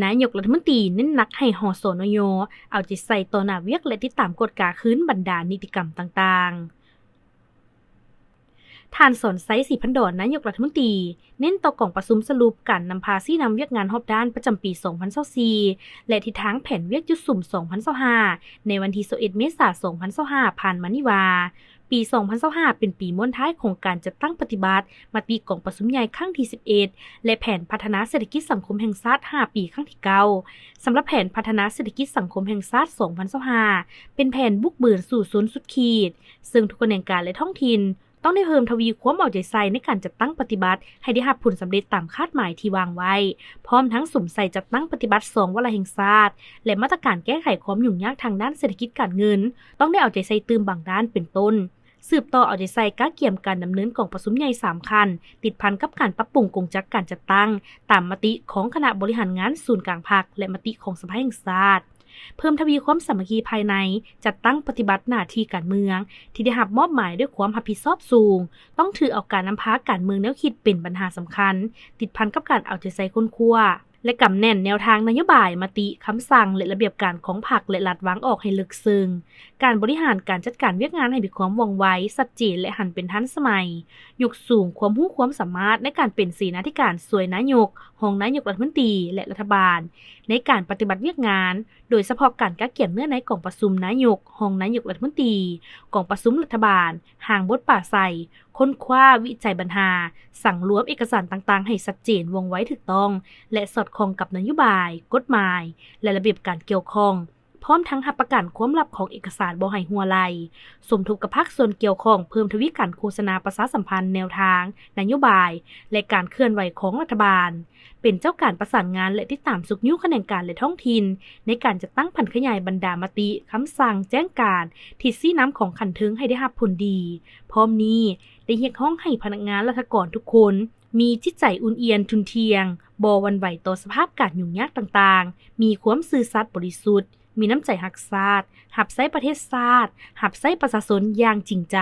ນາຍົກລັດຖະມົນຕີເນັ້ນໜັກໃຫ້ ຫສນຍ ເອົາໃຈໃສ່ຕໍ່ໜ້າວຽກ ແລະ ຕິດຕາມກວດກາຄືນບັນດານິຕິກຳຕ່າງໆ. ທ່ານ ສອນໄຊ ສີພັນດອນ ນາຍົກລັດຖະມົນຕີ ເນັ້ນຕໍ່ກອງປະຊຸມສະຫຼຸບການນຳພາຊີ້ນຳວຽກງານຮອບດ້ານປະຈຳປີສອງພັນຊາວສີ່ ແລະ ທິດທາງແຜນວຽກຈຸດສຸມສອງພັນຊາວຫ້າ ໃນວັນທີຊາວເອັດ ເມສາ ສອງພັນຊາວຫ້າ ຜ່ານມານີ້ວ່າ ປີສອງພັນຊາວຫ້າ ເປັນປີມ້ວນທ້າຍຂອງການຈັດຕັ້ງປະຕິບັດມະຕິກອງປະຊຸມໃຫຍ່ຄັ້ງທີສິບເອັດ ແລະ ແຜນພັດທະນາເສດຖະກິດສັງຄົມແຫ່ງຊາດຫ້າປີຄັ້ງທີເກົ້າ. ສຳລັບແຜນພັດທະນາເສດຖະກິດສັງຄົມແຫ່ງຊາດສອງພັນຊາວຫ້າ ເປັນແຜນບຸກເບີນສູ້ຊົນສຸດຂີດ, ເຊິ່ງທຸກຂະແໜງການ ແລະ ທ້ອງຖິ່ນ ຕ້ອງໄດ້ເພີ່ມທະວີຄວາມເອົາໃຈໃສ່ໃນການຈັດຕັ້ງປະຕິບັດໃຫ້ໄດ້ຮັບຜົນສຳເລັດຕາມຄາດໝາຍທີ່ວາງໄວ້, ພ້ອມທັງສຸມໃສ່ຈັດຕັ້ງປະຕິບັດສອງວາລະແຫ່ງຊາດ ແລະ ມາດຕະການແກ້ໄຂຄວາມຫຍຸ້ງຍາກທາງດ້ານເສດຖະກິດການເງິນ ຕ້ອງໄດ້ເອົາໃຈໃສ່ຕື່ມບາງດ້ານ ເປັນຕົ້ນ ສືບຕໍ່ເອົາໃຈໃສ່ກະກຽມການດຳເນີນກອງປະຊຸມໃຫຍ່ສາມຂັ້ນ ຕິດພັນກັບການປັບປຸງກົງຈັກການຈັດຕັ້ງ ຕາມມະຕິຂອງຄະນະບໍລິຫານງານສູນກາງພັກ ແລະ ມະຕິຂອງສະພາແຫ່ງຊາດ. ເພີ່ມທະວີຄວາມສາມັກຄີພາຍໃນ, ຈັດຕັ້ງປະຕິບັດໜ້າທີ່ການເມືອງທີ່ໄດ້ຮັບມອບໝາຍດ້ວຍຄວາມຮັບຜິດຊອບສູງ, ຕ້ອງຖືເອົາການນຳພາການເມືອງແນວຄິດເປັນບັນຫາສຳຄັນ, ຕິດພັນກັບການເອົາໃຈໃສ່ຄົ້ນຄວ້າ ແລະ ກຳແໜ້ນແນວທາງນະໂຍບາຍ, ມະຕິ, ຄຳສັ່ງ ແລະ ລະບຽບການຂອງພັກ ແລະ ລັດວາງອອກໃຫ້ເລິກເຊິ່ງ. ການບໍລິຫານການຈັດການວຽກງານໃຫ້ມີຄວາມວ່ອງໄວ, ຊັດເຈນ ແລະ ຫັນເປັນທັນສະໄໝ. ຍົກສູງຄວາມຮູ້ຄວາມສາມາດໃນການເປັນເສນາທິການຊ່ວຍນາຍົກ, ຮອງນາຍົກລັດຖະມົນຕີ ແລະ ລັດຖະບານ ໃນການປະຕິບັດວຽກງານ, ໂດຍສະເພາະການກະກຽມເນື້ອໃນກອງປະຊຸມນາຍົກ, ຮອງນາຍົກລັດຖະມົນຕີ, ກອງປະຊຸມລັດຖະບານ, ຮ່າງບົດປາໄສ, ຄົ້ນຄວ້າ, ວິໄຈບັນຫາ, ສັງລວມເອກະສານຕ່າງໆໃຫ້ຊັດເຈນ, ວ່ອງໄວ, ຖືກຕ້ອງ ແລະ ສອດຄ່ອງກັບນະໂຍບາຍ, ກົດໝາຍ ແລະ ລະບຽບການກ່ຽວຂ້ອງ, ພ້ອມທັງຮັບປະກັນຄວາມລັບຂອງເອກະສານບໍ່ໃຫ້ຮົ່ວໄຫຼ, ສົມທົບກັບພາກສ່ວນກ່ຽວຂ້ອງ ເພີ່ມທະວີການໂຄສະນາປະຊາສຳພັນແນວທາງ, ນະໂຍບາຍ ແລະ ການເຄື່ອນໄຫວຂອງລັດຖະບານ, ເປັນເຈົ້າການປະສານງານ ແລະ ຕິດຕາມຊຸກຍູ້ຂະແໜງການ ແລະ ທ້ອງຖິ່ນ ໃນການຈັດຕັ້ງຜັນຂະຫຍາຍບັນດາມະຕິ, ຄຳສັ່ງ, ແຈ້ງການ, ທິດຊີ້ນຳຂອງຂັ້ນເທິງໃຫ້ໄດ້ຮັບຜົນດີ. ພ້ອມນີ້ ໄດ້ຮຽກຮ້ອງໃຫ້ພະນັກງານລັດຖະກອນທຸກຄົນ ມີຈິດໃຈອຸ່ນອຽນທຸ່ນທ່ຽງ, ບໍ່ຫວັ່ນໄຫວຕໍ່ສະພາບການຫຍຸ້ງຍາກຕ່າງໆ, ມີຄວາມຊື່ສັດບໍລິສຸດ, ມີນ້ຳໃຈຮັກຊາດ, ຮັບໃຊ້ປະເທດຊາດ, ຮັບໃຊ້ປະຊາຊົນຢ່າງຈິງໃຈ.